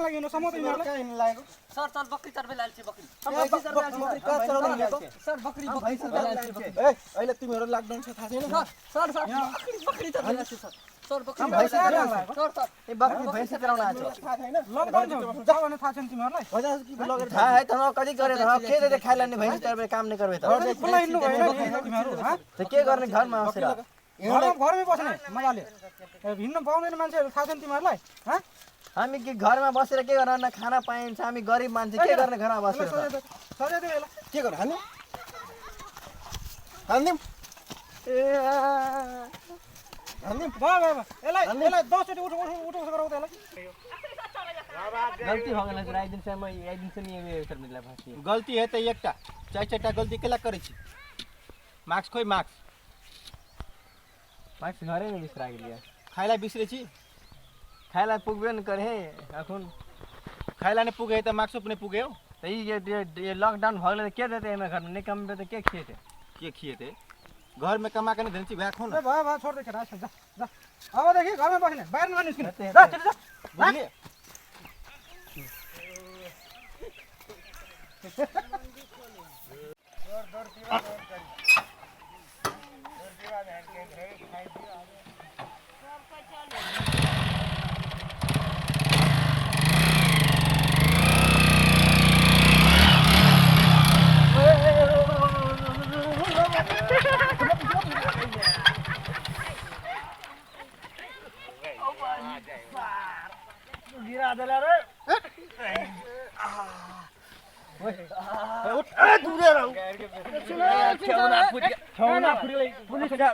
लागि हिँड्नु समाउ त यिनीहरूलाई। कहाँ हिँड्नु लागेको? सर सर बकरी चर्बै लाल छी, बकरी। बकरी कहाँ चराउन हिँडेको? सर बकरी बकरी चर्बै लाल छी, बकरी। ए, अहिले तिमीहरू लकडाउन छ थाहा छैन? सर सर सर बकरी बकरी चर्बै लाल छी सर। सर बकरी हम भैँसी चर्बै चराउन लाल छी। सर सर ए बकरी भैँसी चराउन आएको छ। थाहा छैन? लकडाउन छ जा भने थाहा छैन तिमीहरूलाई? भैँसा कि लगेर थाहा है त न, कति गरे त के दे खाइला नि भैँसी चर्बै काम नै करबे त। अनि खुल्ला हिँड्नु भएन नि तिमीहरू, हँ? त के गर्ने घरमा बसेर? घरमै बस्ने मजाले। ए, हिँड्न पाउँदैन मान्छेहरू थाहा छैन तिमीहरूलाई, हँ? हामी के घरमा बसेर के गर्न, न खाना पाइन्छ, हामी गरिब मान्छे के गर्ने घरमा बसेर त? सजाइदेऊ यसलाई। के गर्नु? हान्ने? हान्दिउँ? ए, हान्दिउँ? भयो भयो भयो, यसलाई यसलाई 10चोटि उठ उठ उठ उठ गराउ त यसलाई। गल्ती भऽ गेल सर, एक दिन से हम एक दिन से नहीं एबे सर मिला फांसी। गलती है त एकटा चारि चारिटा गलती केला करै छी? मास्क खोइ, मास्क। मास्क घरे में बिसरा गेलियै। खाइला बिसरे छी? खाइला पुगबे न करे अखन। खाइला नै पुगे त मास्को पनि पुगे हो। त ई ये लॉकडाउन भऽ गेलै त के देतै एमे घरमे? नहि कमेबै त के खिएतै? के खिएतै? घरमे कमा के नै देने छी वएह खो न। ए भयो भयो, छोड they केटा, जा जा। अबदेखि घरमा बस्ने, बाहिर ननिस्किने। जा छिटो जा। बुझलियै? गिरा देला रे।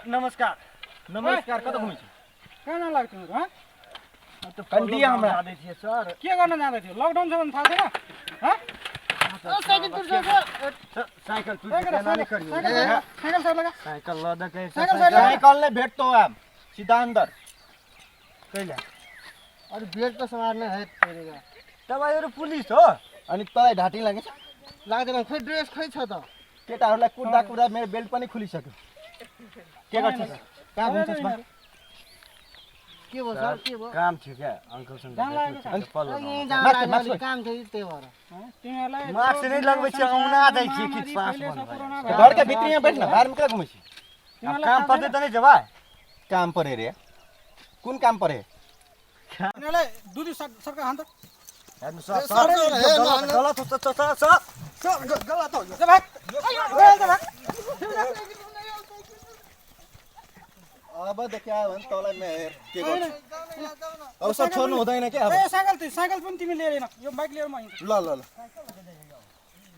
नमस्कार नमस्कार, कता घुमै छी? कहाँ जान लाग्यो तिमीहरू, हँ? कन्डिया हमरा दै छियै सर। के गर्न जाँदै थियो? लकडाउन छ भने थाहा छैन, हँ? साइकिल ए केटा, साइकल साइकल साइड लगा। साइकिल ल दे के। साइकिल साइड लगा। साइकिल नै भेटतो आब सीधा अंदर। कैला अरे बेल्ट त समार्ने है तेरेगा। तपाईँहरू पुलिस हो? अनि तँलाई ढाँटी लागेछ? लाग्दैन, खोइ ड्रेस खोइ छ त। केटाहरूलाई कुद्दा कुद्दा मेरो बेल्ट पनि खुलिसक्यो। के गर्छस्? कहाँ घुम्छस् बा? के भयो सर, के भयो? काम थियो क्या अंकलसँग जान लागेको छ। चप्पल यहीँ लगाउनु। जान मास्क, लाग्यो, मास्क अलिक काम थियो त्यही भएर। तिमीहरूलाई मास्क नै लगबै छी, औना दै छी कि महामारी श्वास फैलिएछ, बन्द भए। कोरोना घरका भित्र यहाँ बैठ न, बाहिरमा कहाँ घुमै छी? तिमीहरूलाई काम थाहा पर्दै छैन? त नै जेबा। काम परे रे। कुन काम परे? तिनीहरूलाई दुधी सरकार हान्छ। हेर्नु सर, सर, गलत गलत हो सर, सर, सर, सर, गलत हो। जा भाग। ए, जा भाग। अब देखिया भने तँलाई म हेर के गर्छु। अब सब छोड्नु हुँदैन क्या अब। ए साइकल साइकल पनि तिमी लिएर हिँड, यो बाइक लिएर म हिँड्छु। ल ल ल,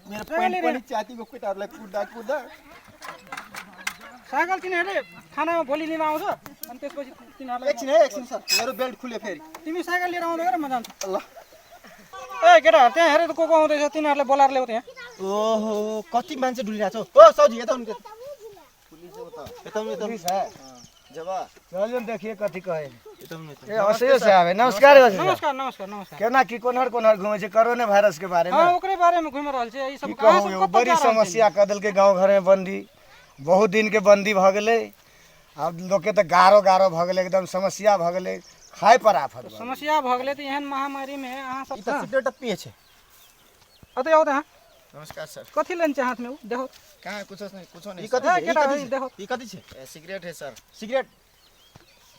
मेरो प्यान्ट पनि च्यातिको केटाहरूलाई कुद्दा कुद्दा। साइकल तिनीहरूले थानामा भोलि लिन आउँछ, अनि त्यसपछि तिनीहरूलाई एकछिन है, एकछिन सर, मेरो बेल्ट खुल्यो फेरि। तिमी साइकल लिएर आउँदै गर, म जान्छु। ल। ए केटाहरू त्यहाँ हेर त को को आउँदैछ, तिनीहरूलाई बोलाएर ल्याऊ त्यहाँ। ओहो, कति मान्छे डुलिरहेको छ। ओ सौजी यता आउनु, यता आउनु, यता आउनु। चलियो न, देखिए कथी कहे। यता आउनु, यता ए हँसियो साहब, नमस्कार हँसियो। नमस्कार नमस्कार नमस्कार। केना की कोनहर कोनहर घुमै छै कोरोना वायरस के बारे में? हाँ, ओकरे बारे में घुमि रहल छै। ई सब की अहाँ कहू सब यौ, कतऽ बड़ी जा रहल छी? समस्या कऽ देलकै गाँव घर में बंदी, बहुत दिन के बंदी भऽ गेलै। आब लोकके तऽ गारो गारो भऽ गेलै, एकदम समस्या भऽ गेलै, खाय पर आफत भऽ गेलै। समस्या भऽ गेलै त एहन महामारी में अहाँ सब ई त सिगरेट पिए छै। अतऽ आउ त अहाँ। नमस्कार सर। कथी लेने छै हाथ में उ? देखो। कहाँ कुछो नहीं, कुछो नहीं। ई कथी ए, छै? ई केटा कथी है, छै? देखो। ई कथी छै? ए, सिगरेट है सर। सिगरेट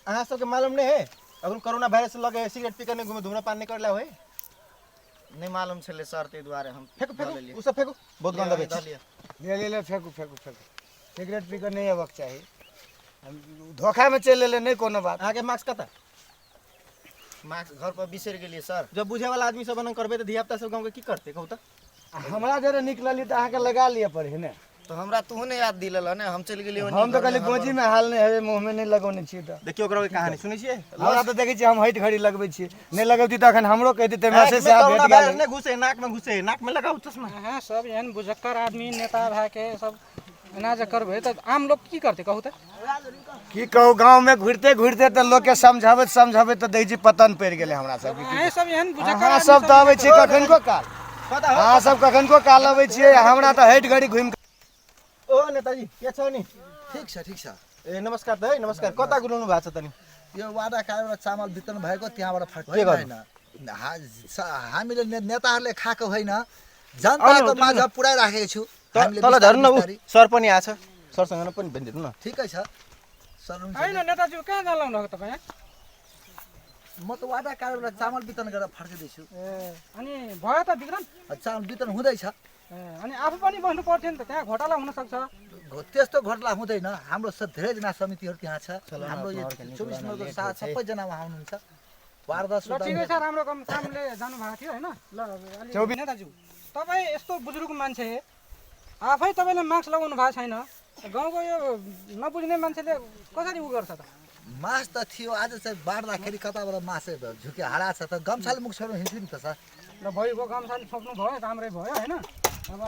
अहाँ सबके मालूम नहीं है? अखन कोरोना वायरस लगे सिगरेट पी के नहीं घूमे, धूम्रपान नहीं करला होय। नहीं मालूम छलै सर, ताहि दुआरे हम फेंकू धऽ फेंकू, लेलियै। उ सब फेंकू, बहुत गंदा धऽ भेल। लिअ। ले ले ले, फेंकू फेंकू फेंकू। सिगरेट पी कऽ नहि अबक चाही, धोखा में चलि एलै, नहि कोनो बात। अहाँके मास्क कतऽ? मास्क घर पर बिसरि गेलियै सर। जब बुझे वाला आदमी सब एना करबै त धिया पुता सब गाँव के की करतै कहू त? हमरा जरे निकलली तऽ अहाँके लगा लिअ पड़े ने। तो हमरा तू नहि याद दिलेल ने, हम चलि गेलियै। हम तऽ कहली गोजी में हाल नहि हेबै, मुँह में नहि लगौने छियै तऽ। देखियौ ओकरा के कहानी सुनै छियै? हमरा तऽ देखै छियै हम हटि घड़ी लगबै छियै, नहि लगबती तऽ अखन हमरो कहि देतै मैसेज आँखिमे साहब कोरोना भेट वायरस गेल। नहि घुसे, नाक में घुसे, नाक में लगाउ चश्मा। अहाँ सब एहन बुझक्कर आदमी नेता भए के सब एना जे करबै तऽ आम लोक की करतै कहू तऽ? की कहू, गाँव में घुरिते घुरिते तऽ लोकके समझाबैत समझाबैत तऽ देखै छी पतन पड़ि गेलै हमरा सबके। अहाँ सब एहन बुझक्कर अहाँ आदमी सब तऽ अबै छियै कखनको काल, कता हो? अहाँ सब कखनको काल अबै छियै, हमरा तऽ हटि घड़ी घुमि ओ नेताजी के छ नि? ठीक छ, ठीक छ। ए नमस्कार त है, नमस्कार। कता घुम्नु भएको छ त नि? यो वाडा कार्यबाट चामल वितरण भएको त्यहाँबाट के फर्किएन गर्नु? होइन। हामीले नेताहरूले खाएको होइन, जनताको माझ पुऱ्याइराखेको छु। तल झर्नु न, सर पनि आछ, सरसँग पनि भनिदिनु न। ठिकै छ सर। होइन नेताज्यू कहाँ जानु भएको तपाईँ? म त वाडा कार्यालयबाट चामल वितरण गरेर फर्किँदैछु। ए अनि भयो त वितरण? चामल वितरण हुँदैछ। ए अनि आफू पनि बस्नु पर्थ्यो नि त, त्यहाँ घोटाला हुन सक्छ। त्यस्तो घोटाला हुँदैन, हाम्रो धेरैजना समितिहरू त्यहाँ छ। हाम्रो यो 24 नम्बरको साथ सबैजना उहाँ हुनुहुन्छ। ल ठिकै छ, राम्रो कामले जानु भएको थियो होइन। ल अलि नेताज्यू तपाईँ यस्तो बुजुर्ग मान्छे, आफै तपाईँले मास्क लगाउनु भएको छैन, गाउँको यो नबुझ्ने मान्छेले कसरी उ गर्छ त? मास्क त थियो, आज चाहिँ बाँड्दाखेरि कताबाट मास्क झुके हारा छ त, गम्छाले मुख छोड्नु हिँड्छु नि त सर। ल भइगयो, गम्छाले छोप्नु भयो, राम्रै भयो होइन। अब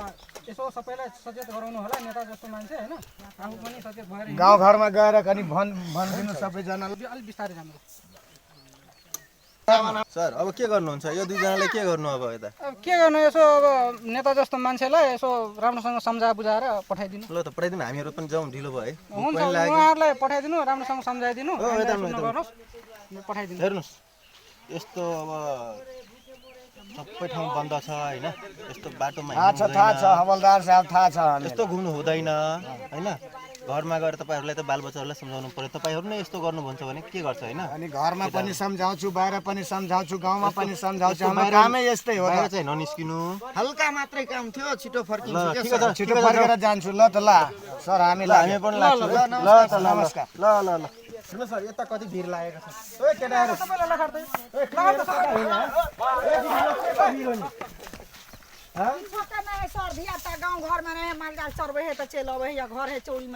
यसो सबैलाई सचेत गराउनु होला, नेता जस्तो मान्छे होइन, आफू पनि सचेत भएर गाउँघरमा गएर कनि भनिदिनु सबैजनालाई। अलिक बिस्तारै जानु सर। अब के गर्नुहुन्छ यो दुईजनाले, के गर्नु अब यता? अब के गर्नु, यसो अब नेता जस्तो मान्छेलाई यसो राम्रोसँग सम्झा बुझाएर पठाइदिनु। ल त पठाइदिनु, हामीहरू पनि जाउँ, ढिलो भयो है। हुन्छ, उहाँहरूलाई पठाइदिनु, राम्रोसँग सम्झाइदिनु, नगर्नुहोस्, पठाइदिनु। हेर्नुहोस् यस्तो अब सबै ठाउँ बन्द छ होइन, यस्तो बाटोमा थाहा छ, थाहा छ हवलदार साहब, थाहा छ, यस्तो घुम्नु हुँदैन होइन। घरमा गएर तपाईँहरूलाई त बालबच्चाहरूलाई सम्झाउनु पर्यो, तपाईँहरू नै यस्तो गर्नुहुन्छ भने के गर्छ होइन। अनि घरमा पनि सम्झाउँछु, बाहिर पनि सम्झाउँछु, गाउँमा पनि सम्झाउँछु, हाम्रो कामै यस्तै हो। बाहिर चाहिँ ननिस्किनु, हल्का मात्रै काम थियो, छिटो फर्किन्छु, छिटो फर्केर जान्छु। ल त ल सर, हामी पनि लाग्छ। ल त नमस्कार। ल ल ल हेर्नु सर, यता कति भिड लागेको छ। ओए केटाहरू सबैलाई लखार्दै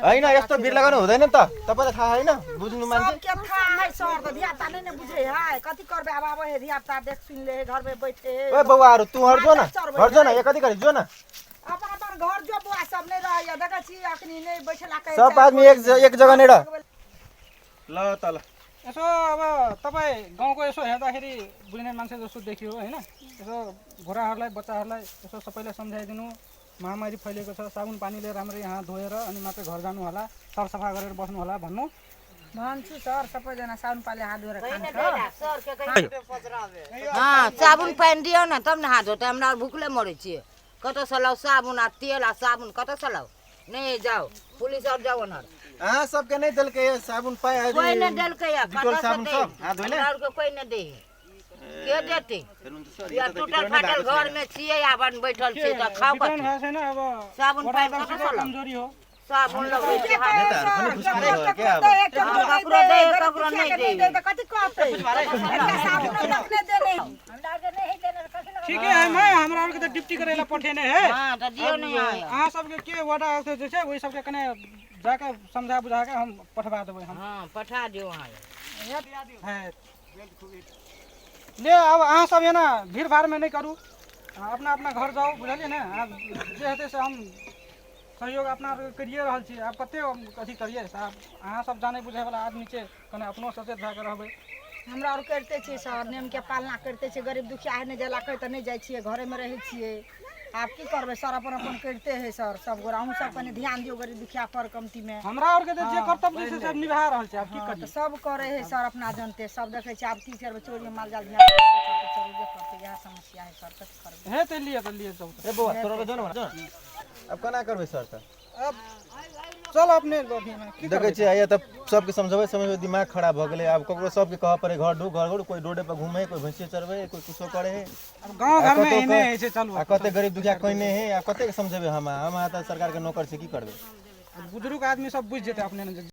होइन, यस्तो भिड लगाउनु हुँदैन नि त, तपाईँलाई थाहा होइन, बुझ्नु मान्छे। ओए बौवाहरू तँ घर जो न, घर जो न, कति घरि जो न, सब आदमी एक जग्गा नै रह। ल त ल यसो अब तपाईँ गाउँको यसो हेर्दाखेरि बुझ्ने मान्छे जस्तो देखियो होइन, यसो घोडाहरूलाई बच्चाहरूलाई यसो सबैलाई सम्झाइदिनु। महामारी फैलिएको छ, साबुन पानीले राम्ररी हात धोएर अनि मात्रै घर जानु होला, सरसफा गरेर बस्नु होला भन्नु। भन्छु सर, सबैजना साबुन पानीले हात धोएर खान्छ। साबुन पानी दियौ न तब न हात धोतै, हमरा भुखले मरै छियै। कतऽसँ लाउ साबुन आ तेल आ साबुन, कतऽसँ लाउ? नहि जाउ पुलिस और जाउ ओनहर। अहाँ सबके नहि देलकै साबुन पाइ? कोइ नहि देलकै, डिटोल साबुन सब हात धोइले हमरा आरके कोइ नहि दै, के देतै? या टूटल फाटल घर में छियै, आबन बैठल छियै त खाउ कथी? साबुन पाइ कतऽसँ लाउ? साबुन लगबै छै नेताहरू पनि घुसखोरी भयो क्या अब? ककरो दै ककरो नहि दै, कथी कहतै? ठीके है माय, हमरा आरके त ड्यूटी करेला पठेने है। हां त दियौ नै अहाँ सबके के वाडा अध्यक्ष जे छै ओहि सबके कने जाके समझा बुझा के हम पठवा देबै। हम हां पठा दियौ अहाँ। ले अब अहाँ सब एना भीड़ भाड़ में नहीं करू, अपना अपना घर जाउ, बुझलियै ने? आब जे हेतै से हम सहयोग अपना करिए रहल छी। आब कते अथी करियै साहब, अहाँ सब जानै बुझै वाला आदमी छै, कने अपनो सचेत भए कऽ रहबै। हमरा आर करिते छियै सर, नियमके पालना करिते छियै। गरीब दुखिया है नहि जला कहै तऽ नहि जाइ छियै, घरेमे रहै छियै। आब की करबै सर, अपन अपन करिते है सर सब गोरा। अहूँ सब कनि ध्यान दियौ गरीब दुखिया पर कमतीमे। हमरा आरके तऽ जे कर्तव्य छै सब निभा रहल छै, आब की करियै? सब करै है सर अपना जनते, सब देखै छै। आब की करबै, चोरी माल जाल ध्यान चोरी करतै, इएह समस्या है सर, कथी करबै? हे तऽ लिए तऽ लिए जाउ। ए बौआ तोरा जो न, अब केना करबै सर? तऽ अब चल अपने देखै छियै आइया तऽ सबके समझबै समझबै दिमाग खराब भऽ गेलै। आब ककरो सबके कहऽ पड़ै घर ढू घर घुर, कोइ रोडे पर घूमे, कोइ भैंसी चरबै, कोइ कुछो करे है। अब गाँव घर में एहने होइ छै। चलू आ कते गरीब दुखिया कोइ नहि है, आ कतेक समझेबै हम? हम तऽ सरकारके नौकर छी, की करबै? बुजुर्ग आदमी सब बुझि जेतै अपने।